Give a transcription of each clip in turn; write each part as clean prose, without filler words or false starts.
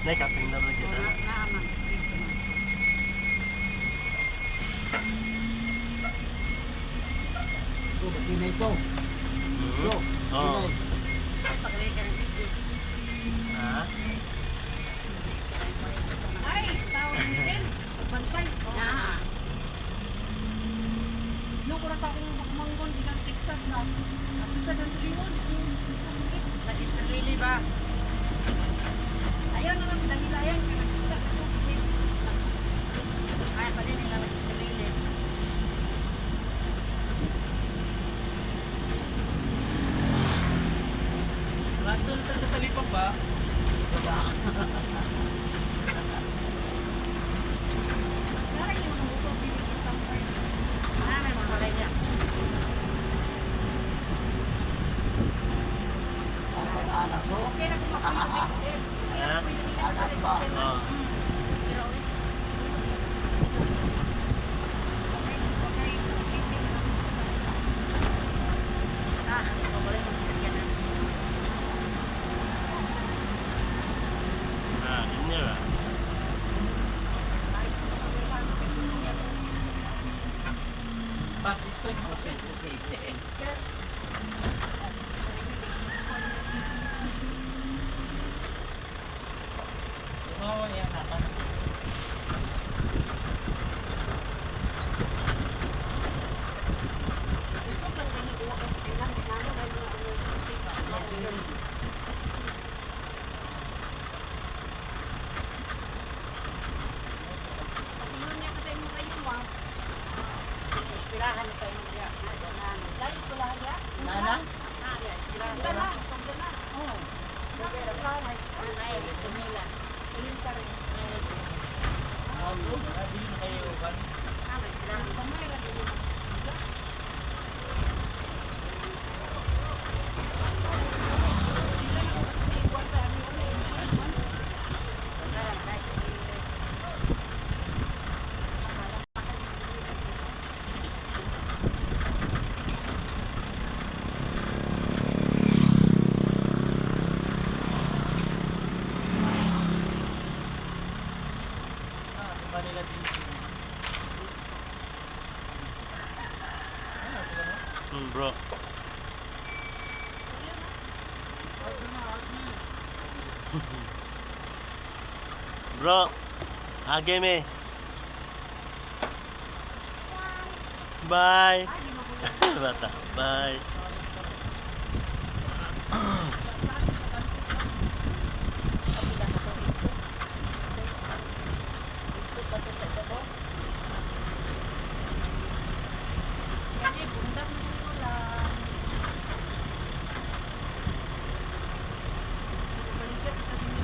Nay, kapin na rin kita. Naaman. Ito, ba't na ito? Ito, Oo. Pagkakay ka ng video. Ha? Ay, tawag ni Ken. Bantay. Na. No, kung akong manggon, ilang Texas na. At sa dan sa limon. Nag-Easter ba? Ayaw na lang dahil kaya nagkita ka ko. Ay, pa din nila nag-Easter lily. Raton ta sa talipang ba? Naray yung mga buto, bibigyan tampay. Ah, may mga balay niya. Ang pag-anas, oh. Okay na kung makulit. Ha? Anas ba? Oo. Pero, Okay, okay. Okay. ah, mabalik mo sa kanya. Ah, yun nga ba? Pas dito yung Tumawa niya nakan. Gusto lang ganyan, uwa ka sa kailan. Ano, ano, ano. Pag-iyon niya kasi mo kayo, ma. Inspirahan na tayo niya. Nasa nana. Dahil ko lahat ya. Nana? Ah, yeah, inspirahan. Dala, dala. Oo. Nanay, Camila. Elementary. Dili na kayo kan. Ah, may inspirahan. Kamay ra din. Ah, Vanilla ginseng. Ano sila no? Bro. Bro, age me. Bye. Bata, bye. Kani bundak mo lang. Balikat ka din.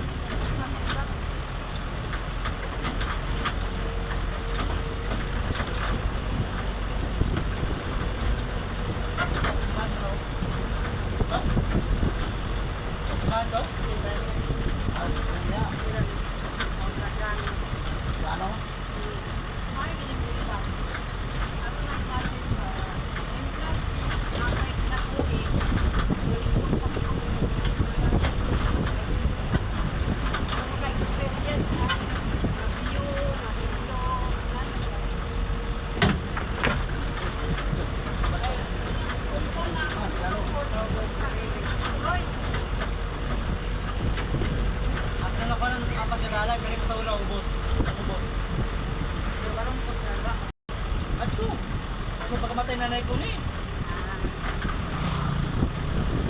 Ha? Mando? Ang kanya. Ano? Ay, gini ba? Ako na klase ba? Yung class, nakay kinakuhi. Ako kay experience ha. Review, review, Roy, At na ko ng apas na dalan, pero sa una ubos. Ubos. Ato. Ako pagkamatay nanay ko ni.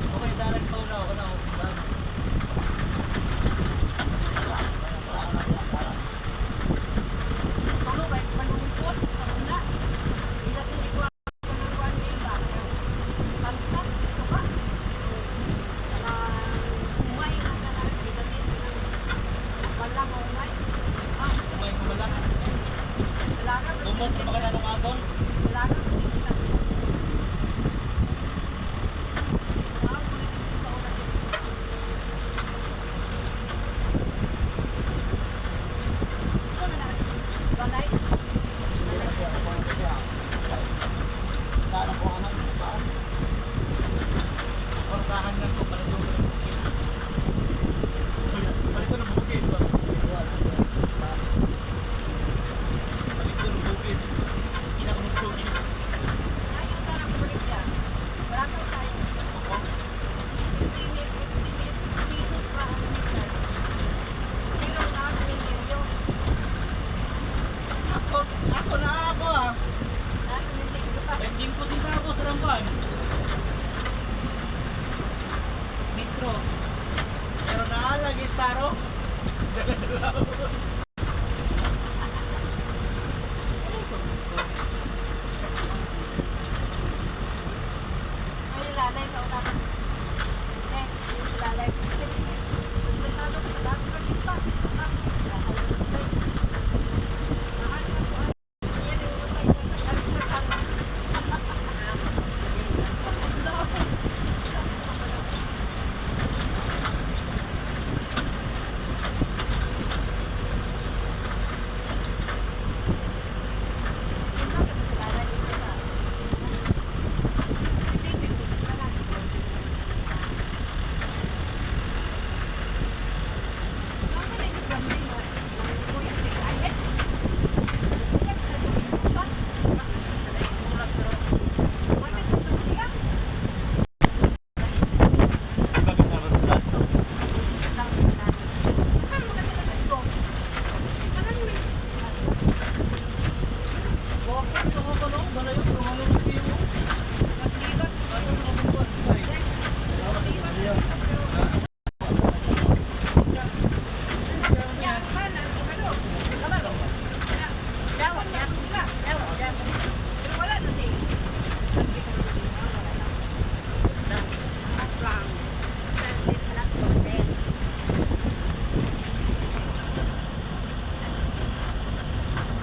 Okay, dalan sa una ako na. Tulo ba malungkot una. Ila kung ikaw ang kuan nila. Tamsak ito ba? Kanang umay na kanang gigamit ng wala mo umay. Ah, Umay ko wala. wala na Tumok na ba ka na nung aton? Wala na dito. Wala ko dito sa una dito. Ito na lang. Balay. Sige, ako, ako, ako, Daan ko anak, daan. Portahan lang ko, palito ko ng bukid. Palito ng bukid ba? Dala-dala.